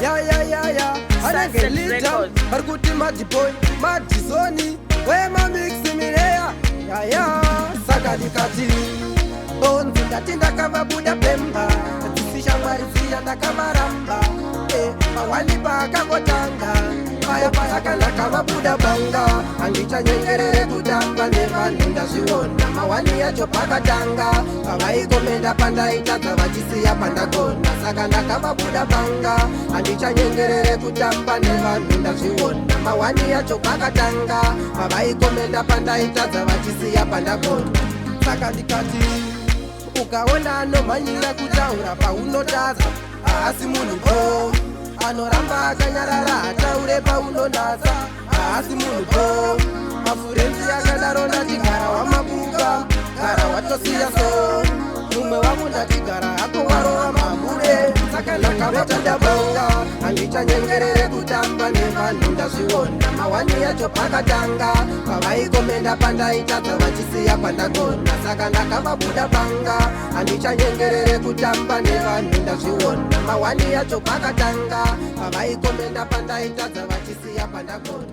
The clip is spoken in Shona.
Yayayaya, anenge Sunset leader. Records. Vari kuti madiboy madisoni wemamiximileya yaya. Saka ndikati bonzi, ndati ndakavabuda pemba dzisi shamwari dziya, ndakavaramba. Mawani paakangotanga paya paya, ndakavabuda banga. Handichanyengerere kutamba nevanhu, ndazviona mawani yacho pakatanga, pavaikomenda pandaitadza vachisiya pandagona. Saka ndakavabuda banga. Handichanyengerere kutamba nevanhu, ndazviona mawani yacho pakatanga, pavaikomenda pandaitadza vachisiya pandagona. Saka ndikati ukaona anomhanyira kutaura paunotadza, haasi munhu bo. Anoramba akanyarara hataure paunonatsa, haasi munhu bo. Mafriends akadaro ndatigara wamabuka, gara watosiya. So mumwe wangu ndatigara hako warova mabure. Saka ndakavatanda banga. Handichanyengerere kutamba nevanhu, ndazviona mawani yacho pakatanga, pavaikomenda pandaitadza vachisiya pandagona. Saka ndakavabuda banga. Handichanyengerere kutamba nevanhu, ndazviona mawani yacho pakatanga, pavaikomenda pandaitadza vachisiya pandagona.